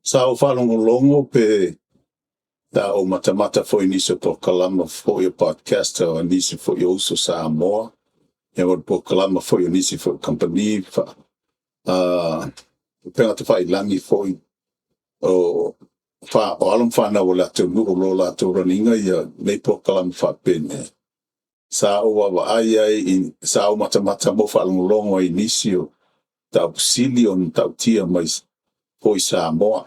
Sa ou faalogologo pe sa ou matamata foi i nisi o polokalama foi o podcast a nisi foi o uso Samoa, ia ma le polokalama foi a nisi foi o kamupani upega tafailagi foi o alo ma fanau a le atunuu o lo o latou run ina nei polokalama faapenei. Sa ou vaavaai ai sa ou matamata ma ou faalogologo ai i nisi o mataupu sili ona matautia mai foi Samoa.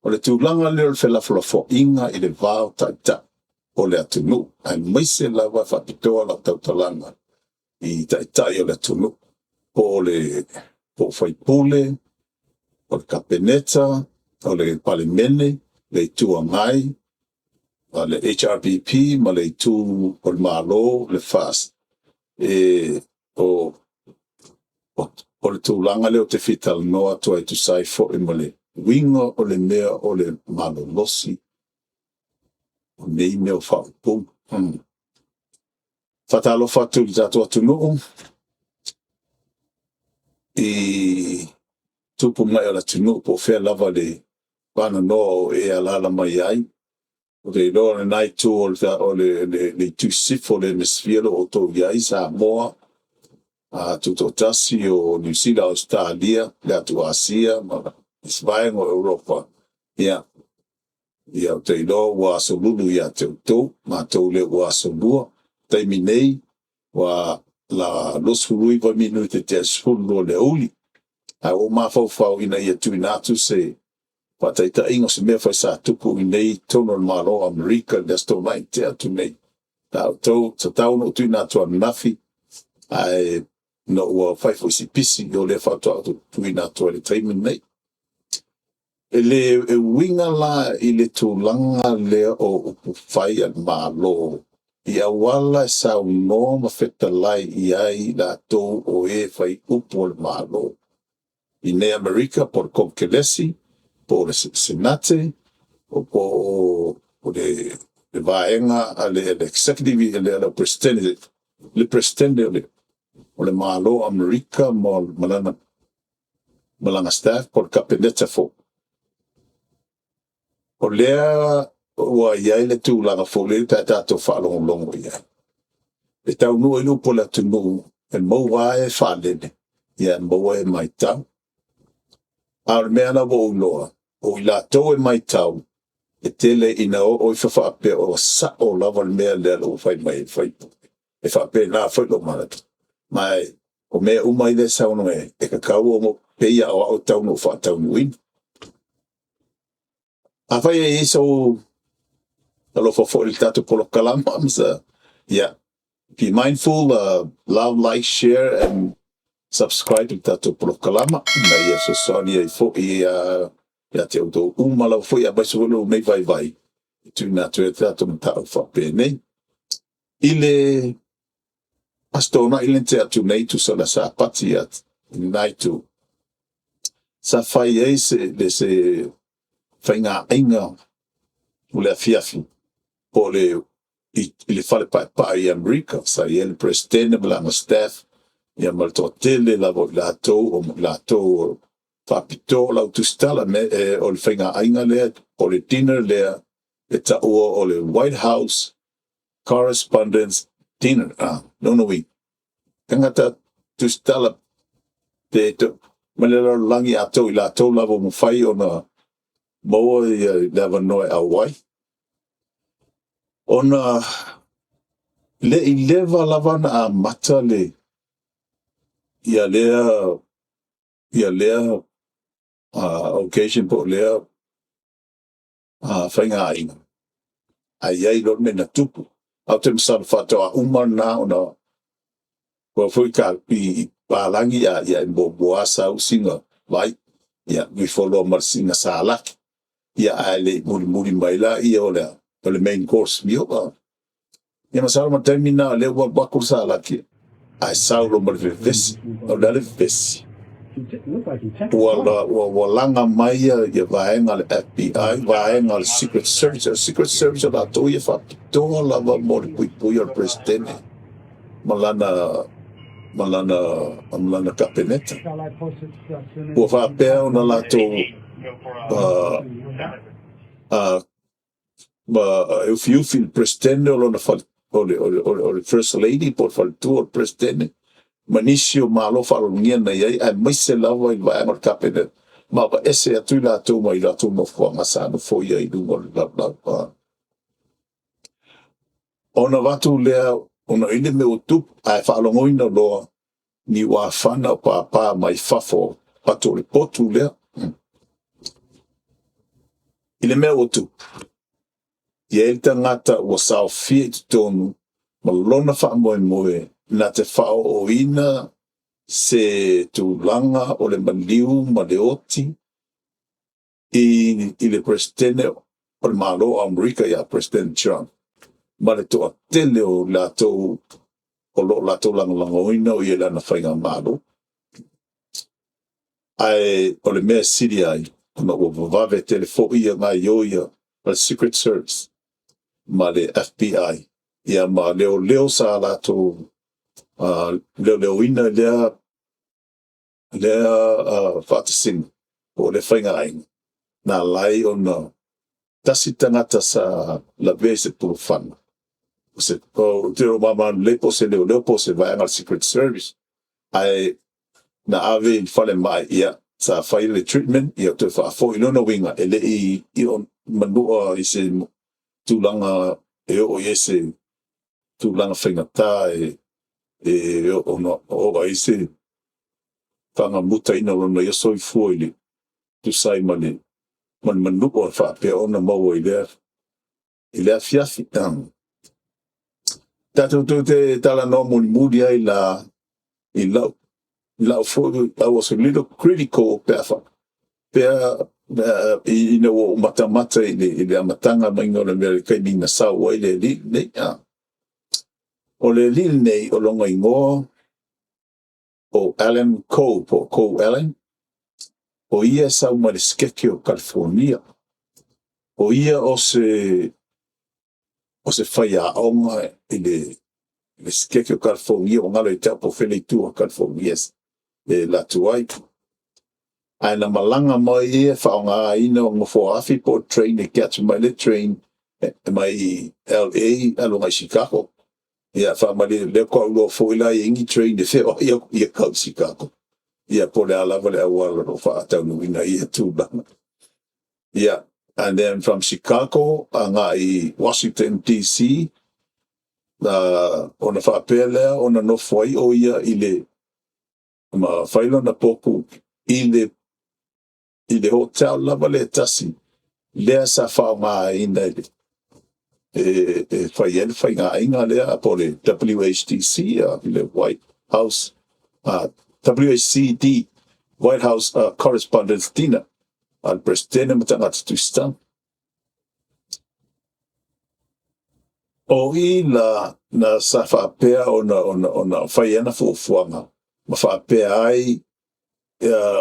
O le tulaga lea o le felafolafoaiga i le va o Taitai o le atunuu, aemaise lava e faapitoa lau tautalaga i Taitai o le atunuu, po o sui usufono, o le Kapeneta, o le Palemene, le Itu Agai, le HRPP ma le Itu o le Malo, le FAST, o le tulaga lea ou te fia talanoa atu ai e tusa ai foi ma le uiga o le mea o le malolosi o nei mea o faaupuga. Faatalofa atu i le tatou atunuu i tupu ma ee o le atunuu po o fea lava le vananoa o e alaala mai ai. Ou te iloa o lena itu o le itu i sisifo o le hemisphere o lo o outou i ai Samoa Tutoatasi o Niu Sila, Ausetalia, le atu Asia ma isi vaega o Europa, ia, ou te iloa ua asolulu ia te outou, matou lea ua asolua. O le taimi nei, ua 29 minute i le 12 o le aoauli, ae ua ou mafaufau ina ia tuuina atu se faataitaiga o se mea foi sa tupu i inei i totonu o le Malo o Amerika i le Aso Toonai na tea atu nei. Sa tatau ona ou tuuina atu ananafi, ae ina ua fai foi si pisi, o lea faatoa ou tuuina atu ai i le taimi lenei. E uiga la i le tulaga lea o upufai a le Malo i auala e saunoa ma fetalai i ai i latou o e fai upu a le Malo. I inei Amerika po o le Konekelesi, po o le Senate, po o le vaega a le Executive le Peresetene o le Malo o Amerika ma lana staff po o le Kapeneta foi. O lea ua i ai le tulaga foi lele pe a tatou faalogologo i ai, e taunuu ai le upu a le atunuu, e maua lava e faalele, e maua e matau. A o le mea la ua ou iloa, o i latou e matau, e tele ina oo ifo faapea ua sao lava le mea lea ua fai mai e le sui usufono. E faapena foi lou manatu, ma o mea uma ia e saunoa mai ai, e tatau ona pei lava o au e tatau ona ou faataunuuina. Afai e i ai sou alofa foi i le tatou polokalama, ia, be mindful, love, like, share and subscribe i le tatou polokalama ina ia fesoasoani ai foi ia te outou uma lava foi, aemaise foi lou nei vaivai e tuuina atu ai tatou mataupu faapenei. I le Aso Toonai lea na tea atu nei tusa o le Sapati i lena itu, sa fai ai se faigaaiga o le afiafi po o le i le Fale Paepae i Amerika, sa i ai le Peresetene ma lana staff, ia ma le toatele lava o i latou o faapitoa. O lau tusitala o le faigaaiga lea, o le dinner lea e taua o le White House Correspondents Dinner. Lona uiga, tagata tusitala mai le lalolagi atoa, i latou lava ua mafai ona maua le avanoa e auai, ona le i leva lava ona amata lea occasion po o lea faigaaiga, ae i ai loa le mea na tupu. Ae ou te masalo faatoa uma lena ona aua foi i papalagi a e muamua lava sau sina vai, ia alu ifo loa ma sina salaki, ia ae le i mulimuli mai lea o le main course meal. Ia masalo ma le taimi lena o lea ua alu atu le salaki, ae sau loa ma le vevesi. O le a le vevesi? Ua laga mai ia vaega a le FBI, vaega a le Secret Service. O le Secret Service o latou ia faapitoa lava mo le puipuia o le Peresetene ma lana ma lana ma lana Kapeneta. Ua faapea ona latou ma e ufiufi le Peresetene o lona fale, o le First Lady po o le faletua o le Peresetene ma nisi o malo faaaloalogia na i ai, aemaise lava i le vaega o le Kapeneta, ma ese atu i latou mai latou nofoaga sa nofoia i luga o le lalolagi. Ona avatu lea ona i le mea ua tupu, ae faalogoina loa ni uafana o pāpā mai fafo atu o le potu lea. I le mea ua tupu, e i ai le tagata ua saofia i totonu ma lona faamoemoe na te faaooina se tulaga o le maliu ma le oti i le Peresetene o le Malo o Amerika ia President Trump ma le toatele o latou o lo o latou lagolagoina o ia lana faiga malo. Ae o le mea sili ai, ona ua vavave tele foi ia gaioia a le Secret Service ma le FBI, ia ma leoleo sa latou leoleoina lea faatasiga po o le faiga aiga, na alai ona tasi tagata sa lavea i se pulufana o se o te o lelei po o se leoleo po o se vaega o le Secret Service, ae na ave i le falemai, ia sa fai le treatment, ia toe faafoi. Lona uiga e le i o manua i se tulaga e oo i ai se tulaga faigata e ona oo ai se faagamutaina o lona ia soifua i le tusa ai ma le manua faapea ona maua i lea afiafi. Tatou tou te talanoa mulimuli ai la i lau foi, I was a little critical pe a pea ina ua ou matamata i le amataga mai o le mea le taimi na sau ai le alii lenei. O le alii lenei o lona igoa o Alan Cole po o Cole Allen. O ia e sau mai le Setete o California. O ia o se faiaoga i le Setete o California, ua galo ia te au po o fea le itu o California e alu ai. Ae na malaga mai ia faaaogaina o nofoa afi po o train e catch mai le train e mai LA alu agai Chicago. Ia faamalie lea ko au foi la i ni train e feoai au ia kau Chicago. Ia po o le a lava le auala o faataunuuina ia tulaga. Ia, and then from Chicago agai Washington DC, ona faapea lea ona nofo ai o ia i le ma fai lona potu i le hotel lava le tasi lea sa faaaogaina e fai ai le faigaaiga lea po o le WHDC, le White House WHCD, White House Correspondence Dinner a le Presidente ma tagata tusitala. O i la na sa faapea ona fai ana fuafuaga ma faapea ai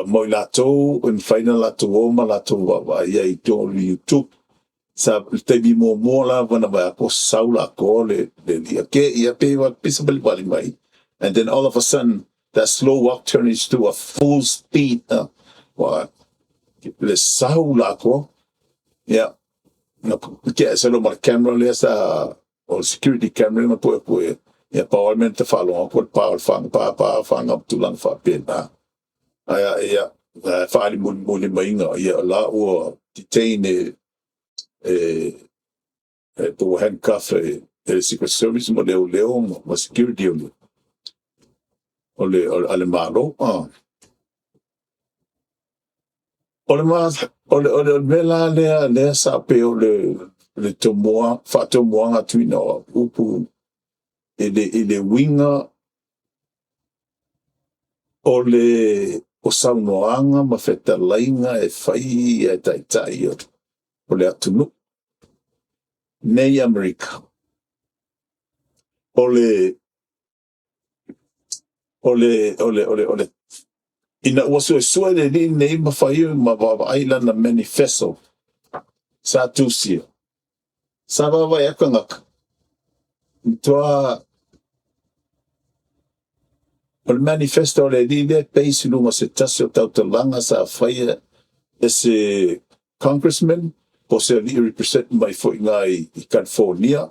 mo i latou e mafai ona latou o ma latou vaavaai ai i totonu o YouTube. Sa le taimi muamua lava na vaai atu sau la atoa le ake ia pe wa pisa bali mai, and then all of a sudden that slow walk turned into a full speed wa le sau la atoa. Ia na ke se lo ma le camera lea sa o security camera na pue pue ia pa o le mea te faalogo atu le pa o le whanga pa pa whanga tulaga faapena. Ae ia faali mulimuli maiga ia la ua detain e po ua handcuff e Secret Service ma leoleo ma security o le a le Malo. O le ma o le mea la lea sa pe o le tomua faatomuaga tuina o upu i le uiga o le o saunoaga ma fetalaiga e fai e taitai o le atunuu nei Amerika. O le o le o le o le o le Ina ua suesue le alii nei ma fai ma vaavaai lana manifesto sa tusia, sa vaavaai atu tagata, matua o le manifesto a le alii lea e base i luga o se tasi o tautalaga sa faia e se congressman po o se alii represent mai foi i ina i California,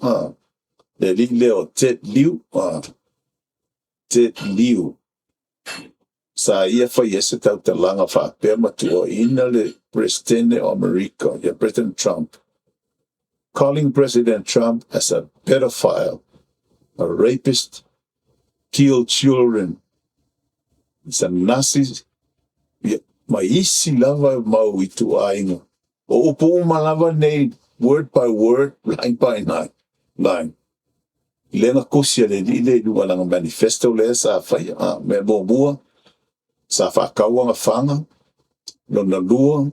le alii lea o Ted Lieu, Ted Lieu. Sa ia faia ai se tautalaga faapea ma tuuaiina le Peresetene o Amerika, ia President Trump, calling President Trump as a pedophile, a rapist, kill children, is a Nazi, ia, ma isi lava mau ituaiga. O upu uma lava nei, word by word, line by line, line. Lea na tusi a le alii lea i luga o lana manifesto lea sa faia. A, mea muamua, sa faatau ana faga, lona lua,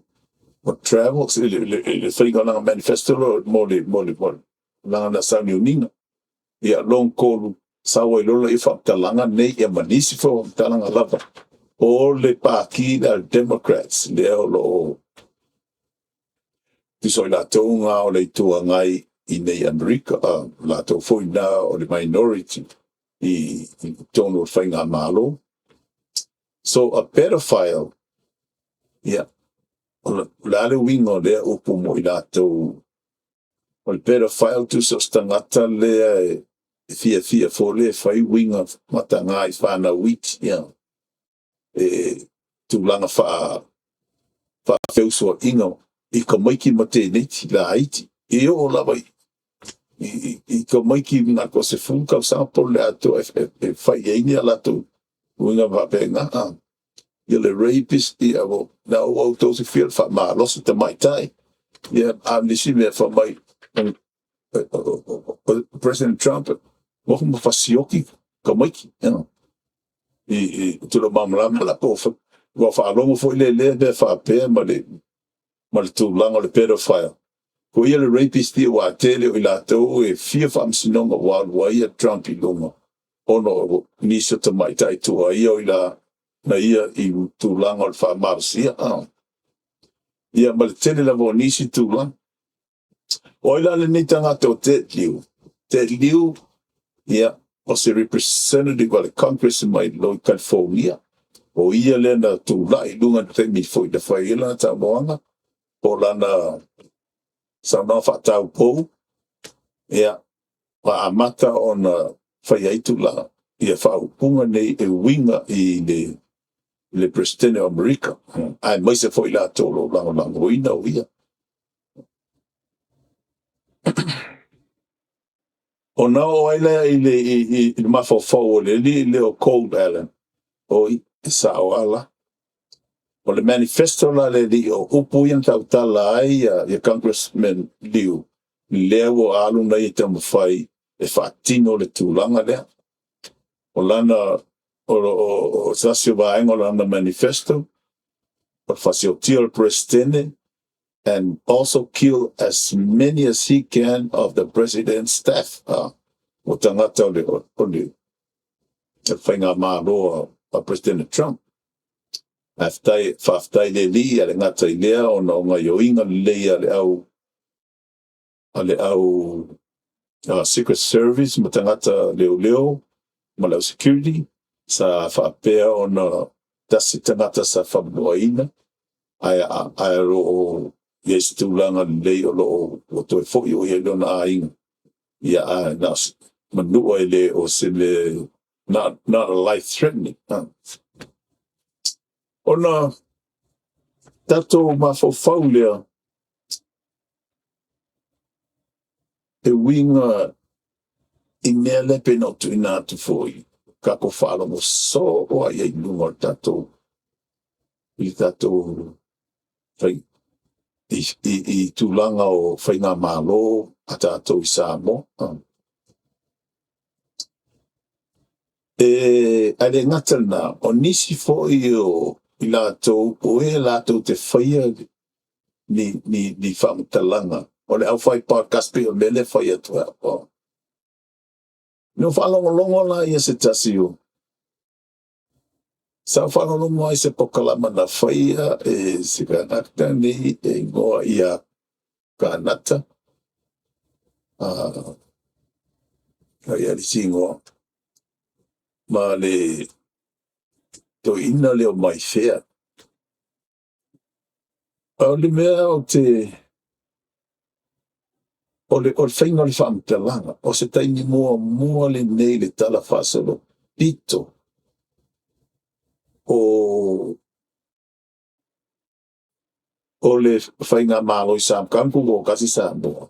o travel, le faiga o lana manifesto lea mo le lana sauniuniga. Ia, lona tolu, sau ai loa lea o faamatalaga nei, ia ma nisi foi o faamatalaga lava o le Pati lea a le Democrats, lea o lo o tusa o i latou na o le Itu Agai i nei Amerika, latou foi na o le minority i totonu o le faigamalo. So a pedophile, ia, o le a le uiga o lea upu mo i latou? O le pedophile, tusa o se tagata lea e fiafia foi lea e fai uiga mataga i fanau iti, ia, e tulaga faafeusuaiga i tamaiti ma teineiti laiti, e oo lava i tamaiti na o se 10 tausaga po o le atoa e fai ai ni a latou uiga faapena. Ia, le rapist, ia, na ua outou silafia le faamalosi tamaitai, ia, a o nisi mea fai mai o President Trump nofo ma fasioti tamaiti, ia. I te le o malamalama la po o ua faalogo foi lea i lea mea faapea ma le tulaga o le pedophile. Ko ia le rapist ia, ua tele o i latou e fia faamasinoga ua alu ai ia Trump i luga ona o nisi o tamaitai tuuaia o i la na ia i tulaga o le faamalosia. Ia, ma le tele lava o nisi tulaga. O ai la lenei tagata o Ted Lieu? Ted Lieu, ia, o se representative a le Congress mai lalo i California. O ia lea na tulai i luga i le taimi foi na fai ai lana saunoaga, po o lana saunoaga faataupou, ia, ma amata ona fai ai tulaga ia faaupuga nei e uiga i le Peresetene o Amerika, aemaise foi latou o lo o lagolagoina o ia. Ona oo ai lea i le mafaufau o le alii lea o Cole Allen, oi, e sao ala. O le manifesto la le alii o upu ia na tautala ai ia Congressman Lieu, lea ua alu na ia taumafai e faatino le tulaga lea. O lana o se tasi o vaega o lana manifesto, o le fasiotia o le Peresetene and also kill as many as he can of the president's staff. O tagata o le faigamalo a President Trump. Faafetai, faafetai le alii a le gata i lea ona o gaoioiga lelei a le au Secret Service ma tagata leoleo ma le au security sa faapea ona tasi tagata sa faamanoaina, ae o lo o i ai se tulaga lelei o lo o ua toe foi o ia i lona aiga. Ia, a na manua e le o se mea not a life threatening. Ona tatou mafaufau lea e uiga i mea lea pe na o tuuina atu foi tatou faalogo soo ai i luga o le tatou i le tatou fai i tulaga o faigamalo a tatou i Samoa. E ae le gata lena, o nisi foi o i latou o e latou te faia ni faamatalaga o le aufai podcast pei o le mea lea e fai atu ai. No faalogologo la ia se tasi o Sa ou faalogologo lava i se polokalama na faia e se kanaka nei e igoa ia Kanata, ia le isi igoa, ma le toeaina lea o Maifea. O le mea ou te o le faiga o le faamatalaga, o se taimi muamua lenei i le talafaasolopito o le faigamalo i Samoa, talu ona tutoatasi Samoa,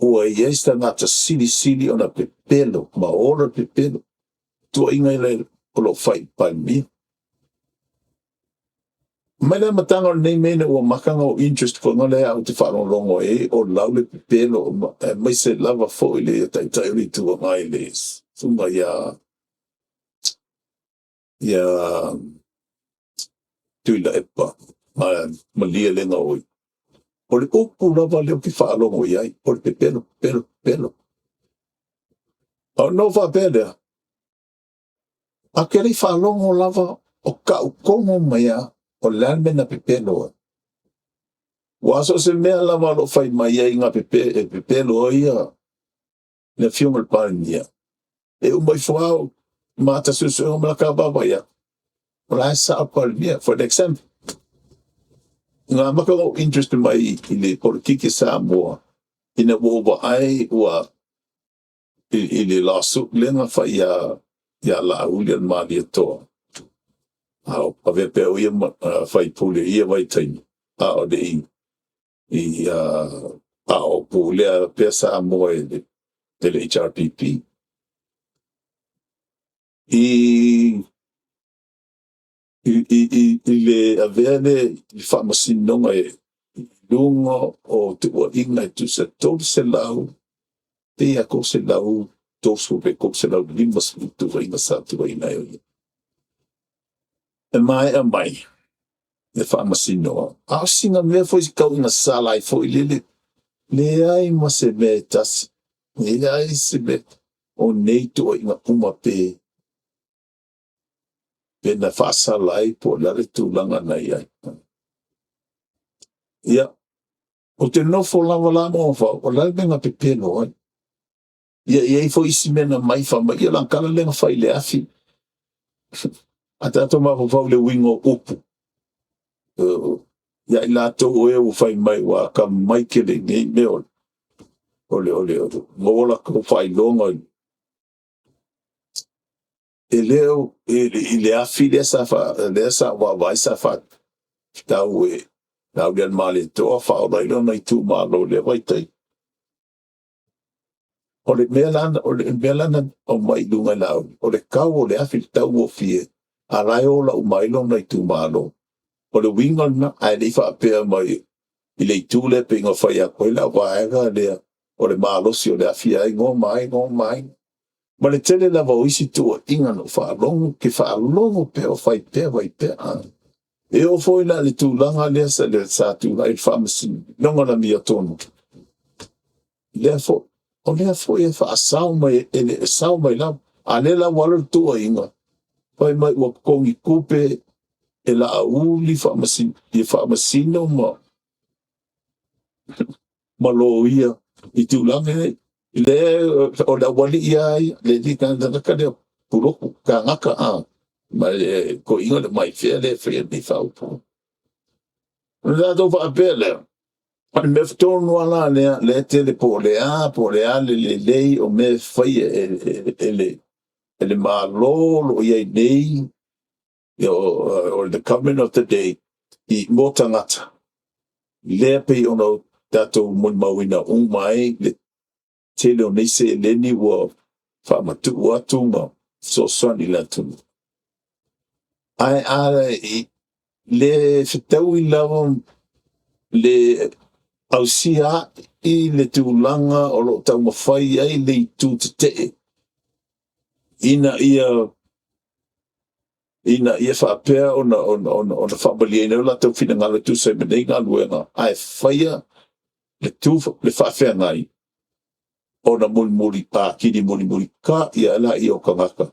ua i ai se tagata silisili ona pepelo ma ola le pepelo, tuuaiga lea o lo o fai i le Palemia. Mai le amataga o lenei mea ina ua amata ona ou interest foi lea au ou te faalogologo i ai o lau le pepelo aemaise lava foi le Taitai o le Itu Agai le susuga ia Tuilaepa, malielegaoi. O le upu lava lea ou te faalogo i ai, o le pepelo, pepelo, pepelo. Ona ou faapea lea, ae ou te le i faalogo lava o tau tonu mai lava o le a le mea na pepelo ai. Aua so o se mea lava o lo o fai mai ai e pepelo ai le Afioga i le Palemia, e uma ifo lava ma ata suesuega ma lata vaavaai atu, o la e sao le Palemia. For an example, na amata ona ou interest mai i le polokiki a Samoa ina ua ou vaai ua i le lawsuit lea na fai ia Laaulialemalietoa, a o avea pea o ia ma faipule i ia vaitaimi, a o le i a o pulea pea Samoa e le HRPP. I le avea lea i le faamasinoga i luga o tuuaiga e tusa 300, pei lava 330 pe 350 tuuaiga sa tuuaina ai o ia. E maea mai le faamasinoga, a o sina mea foi tau ina sala ai foi lele, leai ma se mea e tasi, leai se mea o nei tuuaiga uma pe na faasala ai po o le a le tulaga na i ai. Ia, ou te nofo lava la ma mafaufau, o le a le mea na pepelo ai? Ia, e i ai foi isi mea na aumai fai mai, ia o lana tala lea na fai i le afi. A tatou mafaufau i le uiga o upu, ia i latou o e ua fai mai ua atamamai tele i nei mea o le maua o latou faailoga e le o i le afi lea sa ou vaavaai sa faatau e Laaulialemalietoa faaola ai lona itumalo i lea vaitaimi. O le mea la na aumai i luga e Laauli, o le tau o le afi, le taugofie, a o la e ola uma ai lona itumalo. O le uiga lena, ae le i faapea mai i le itu lea pei ona fai atu ai lau vaega lea, o le malosi o le afi e aiga ma aiga ma aiga. Ma le tele lava o isi tuuaiga na ou faalogo, ou te faalogo pea o fai pea fai pea. E oo foi la i le tulaga lea sa tulai i le Faamasinoga o le Amiotonu, lea foi, o lea foi e faasao mai, e le o sao mai lava, a o lea la ua alu le tuuaiga, fai mai ua totogi tupe e Laauli Faamasino ma loia i tulaga nei. Le o le aualii lava ia, le alii tagata lea o Pulotu, Kanata ma le toeaina lea o Maifea lea e faia nei faaupuga. Ona tatou faapea lea, o le mea tonu lava la lea, lea e tele po o le a, po o le a le lelei o mea e faia e le Malo o lo o i ai nei, or the Government of the day mo tagata, lea e pei ona tatou molimauina uma ai le tele o nei seleni ua faamatuu atu ma fesoasoani i le atunuu. Ae a le fetaui lava le ausia ai le tulaga o lo o taumafai ai le itu tetee ina ia faapea ona faamalieina ai o latou finagalo e tusa ai ma nei galuega, ae faia le faafeagai ona mulimuli atili mulimulita'i ae lea o tagata.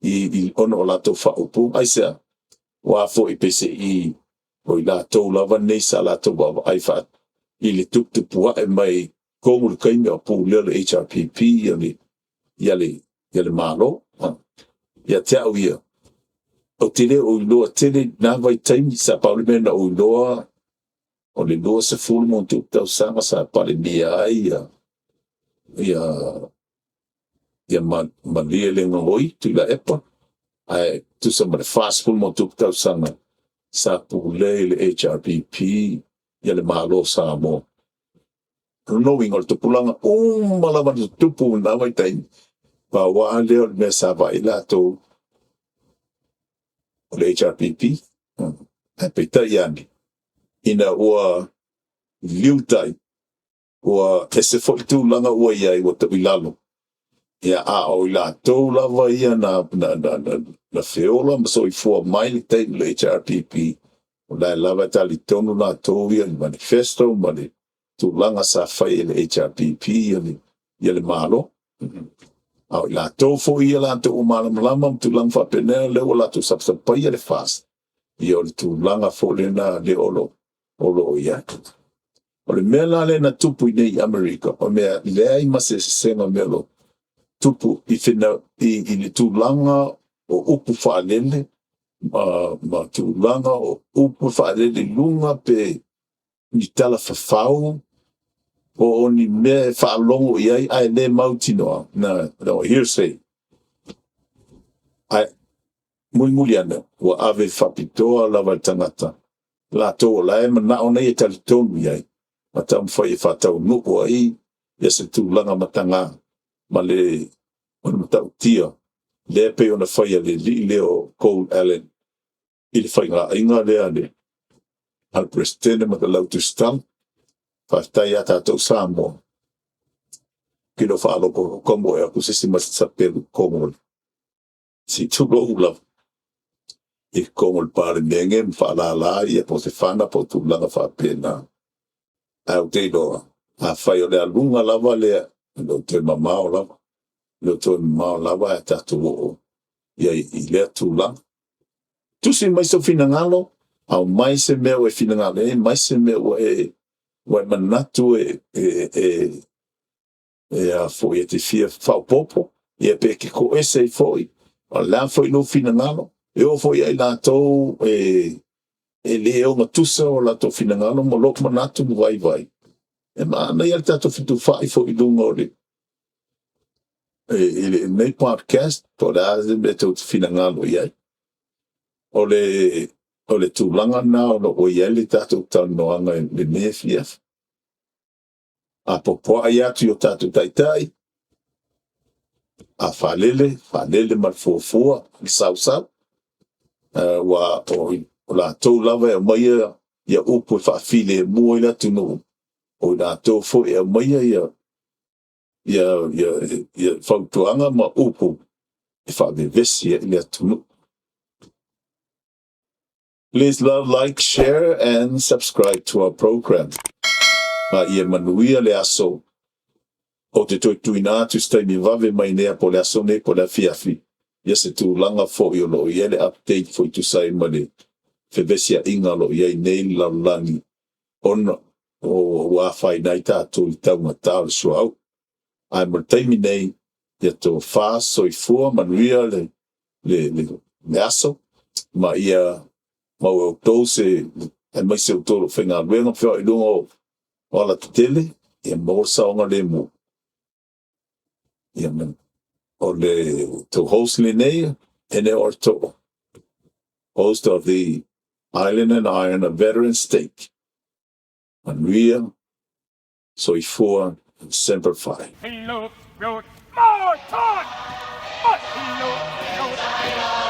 i ona o latou faaupuga. Aisea? Aua foi peiseai o i latou lava nei sa latou vaavaai faa i le tuputupuae mai totonu o le taimi a o pulea le HRPP ia le ia le ia le Malo. Ia te au ia, ou te le o iloa tele i na vaitaimi, sa pau le mea na ou iloa o le 20+ tausaga sa Palemia ai ia ia ia Malielegaoi Tuilaepa, ae tusa ma le 40+ tausaga sa pulea e le HRPP ia le Malo o Samoa. O lona uiga o le tupulaga uma lava na tutupu i lena vaitaimi, pau lava lea o le mea sa vaai ai latou o le HRPP. Ae peitai ane, ina ua liliu le tai, ua ese foi le tulaga ua i ai ua tuu i lalo, ia a o i latou lava ia na, na, na, na, na feola ma soifua mai i le taimi o le HRPP, o la e lava e talitonu latou ia i le manifesto ma le tulaga sa fai e le HRPP ia le, ia le Malo. A o i latou foi ia latou ua malamalama ma tulaga faapena, lea ua latou sapasapaia le FAST, ia o le tulaga foi lena lea o lo o lo o i ai. O le mea la lea na tupu i nei i Amerika, o mea leai ma se sesega o mea o lo o tupu i, fina, i le tulaga o upu faalele ma tulaga o upu faalele i luga pe ni tala fafau po o ni mea e faalogo i ai ae le mautinoa, na, no hearsay. Ae mulimuli ane, ua ave faapitoa lava i le tagata latou o la e manao nei e talitonu i ai, ma taumafai e faataunuu ai ia se tulaga mataga ma le o le matautia lea e pei ona faia e le alii lea o Cole Allen i le faigaaiga lea a le a le Peresetene ma le Lau Tusitala. Faafetai ia tatou Samoa, ki lou faalogologo moe atu se isi ma se sapelu i totonu o le se i tulou lava i totonu o le Palemene ma faalala ia po o se fana po o tulaga faapena. Ae ou te iloa, afai o le aluga lava lea, e le o toe mamao lava, e le o toe mamao lava ae tatou oo i ai i lea tulaga. Tusi mai sou finagalo, aumai se mea ua e finagalo i ai, aumai se mea ua e ua e manatu e e e e a foi e te fia faaopoopo, ia pe e te toese ai foi, o le a foi lou finagalo, e oo foi ia i latou e e le ogatusa o latou finagalo ma lou manatu ma vaivai, e manaia le tatou fetufaai foi i luga o le i lenei podcast, po o le a le mea tou te finagalo i ai. O le o le tulaga lena o lo o i ai le tatou talanoaga i lenei afiafi. A popoai atu i o tatou taitai, a faalele, faalele ma le fuafua, le sausau, aua o latou lava e aumaia ia upu e faafilemu ai le atunuu, o i latou foi e aumaia ia ia ia ia fautuaga ma upu e faavevesi ai le atunuu. Please love, like, share and subscribe to our program. Ma ia manuia le aso. Ou te toe tuuina atu se taimi vave mai nei po o le aso nei po o le afiafi, ia se tulaga foi o lo o i ai le update foi tusa ai ma le fevesiaiga o lo o i ai nei le lalolagi ona o ua afaina ai tatou i le taugata o le suauu. Ae mo le taimi nei, ia tofa soifua manuia le, le, le, le aso, ma ia maua e outou se, aemaise outou o lo o faigaluega ma feoai i luga o alatetele, ia maua le saogalemu. Ia o le tou host lenei, Ene Orto, host of the Island and Iron, a Veteran Stake. Manuia, soifua, Semper Fi. He looked, wrote, more taught, but he looked, wrote,